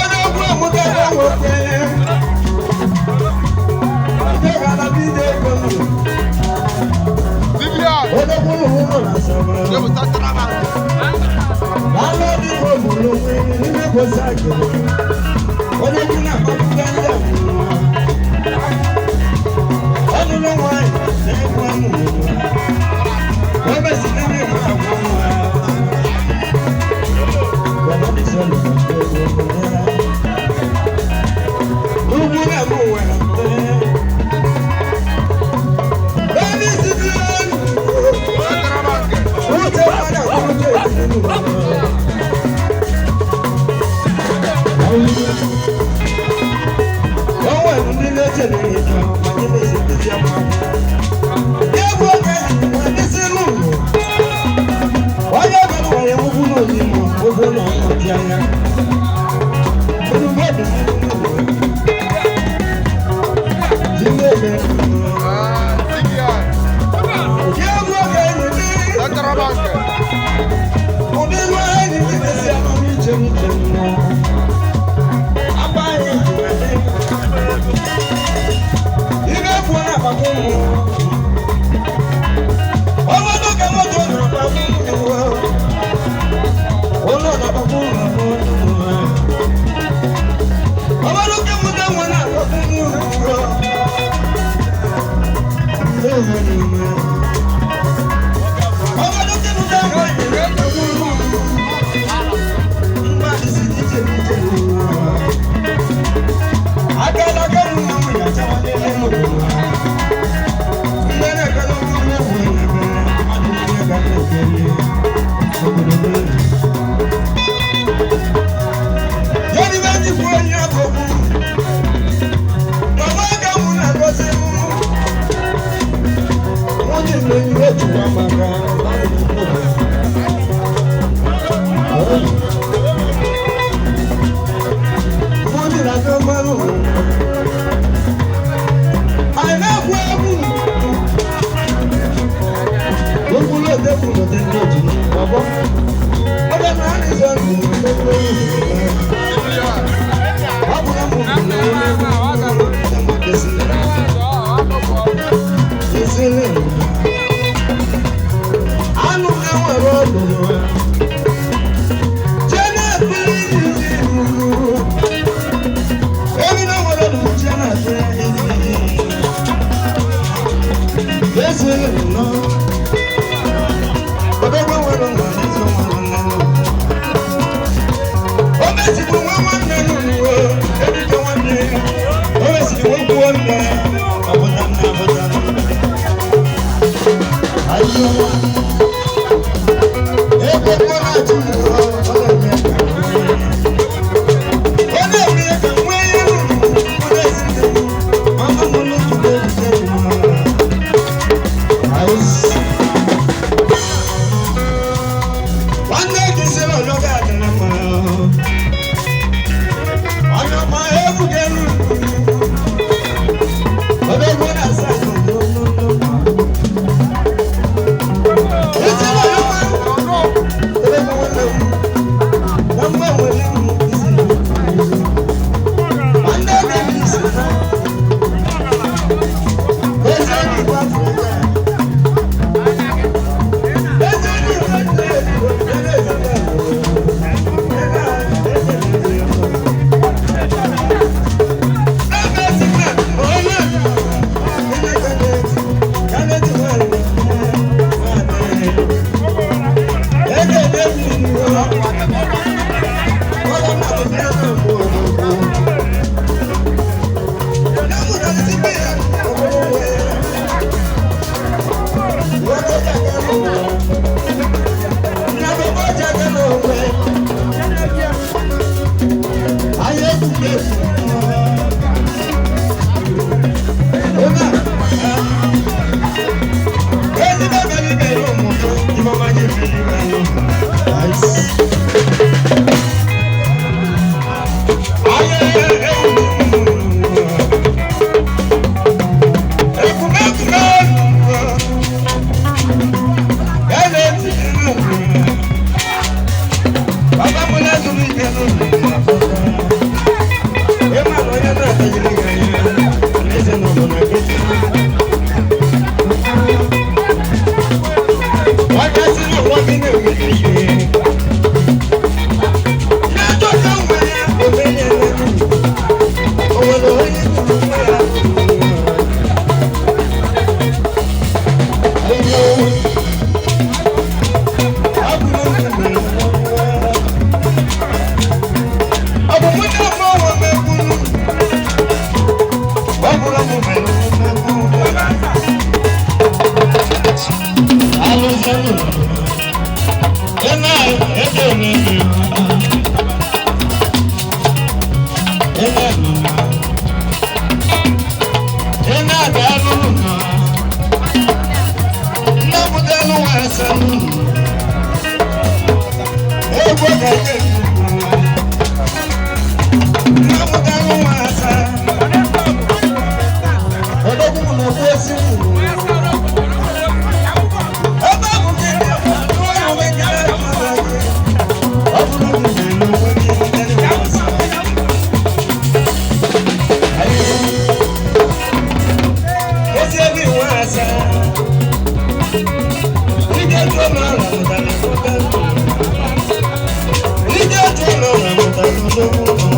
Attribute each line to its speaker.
Speaker 1: Onye okwu amụtara nwoke. Ike gara bido ego m. Onye kwuru ụlọ na Asaba. Lálọ́ ní kò lówe nílé kò sáàkiri. Onye kú náà kọ́ fún gánjà fún wa. Ọdún ló wá ẹ̀kọ́ ẹ̀mú wa. Wọ́n bẹ̀ sí nínú ìwé àwọn wa. Bàbá mi sọ̀rọ̀ Ugwu náà mú wẹ̀ Bẹ́ẹ̀ni sì ti lẹ́nu. Wọ́n tẹ́ padà kúrò tó ìdílé nù. Wọ́n wà ní ilé tẹ̀lé ìjọ, àti lè ṣe títí ọmọ. Yẹ́bù ọ̀gá ìwọ̀n ní sínú. Wọ́n yẹ bẹ́ẹ̀ wọ̀ yẹ wúkú náà ní mọ̀, gbogbo náà ń ti anya. Olùbọ́dù nínú ìwé. Jíndé mi. Yẹ́bù ọ̀gá ìwọ̀n ní. Òdìwọ̀ ẹ̀yìn ní ti ṣe àwọn ìjẹun jẹun náà. Abáyé ìwẹ̀ ní. Ibe bụ na akpakọ ụmụ. Ọmọdé ka moto na-akpakọ ụmụ. Ụlọ na-akpakọ ụmụ. Ọmọdé ka moto nwe na-akpakọ ụmụ. Ọmọdé ka moto nwe na-akpakọ ụmụ. Mmadụ si n'iche n'iche n'ụwa. Aka nna m ya chawa n'ele n'ụwa. Ndị na-ekele ụmụ na-egwu ebe mmadụ niile ga na-ekele obodo n'elu. Ya dị be njikwa onye akọkwu. Mama aka mụ na-agọzi mụ. Nwunye m na-enyi otu nwa maka Nwunye na-aga mmanụ. Anyị na-egwu egwu. Okwu lóde fún lóde ní òjì ní ọgbọ́. Ọbẹ̀ náà ní sọ ní ìlú Ọ bụ na mụ bụ Ìsílẹ̀ anụ na-enwere ọdụ jee na-ekpere iji ebi na-enwere ọdụ jee na-ekpere iji Esile nọ Odogbo nwere nna n'ezi nwere nne. Ugbo ga-eje nna mụtara nwa asaa. Odogwu na okwu esi ebe ọ bụ gị ọrụ gị gara mmadụ gị. Ọ bụrụ na ị na-eme onwe gị ndị asaa. Ezi ebe iwe asaa. Ndị otu ụlọ ọrụ mụtara ụlọ. Ndị otu ụlọ ọrụ mụtara ụlọ.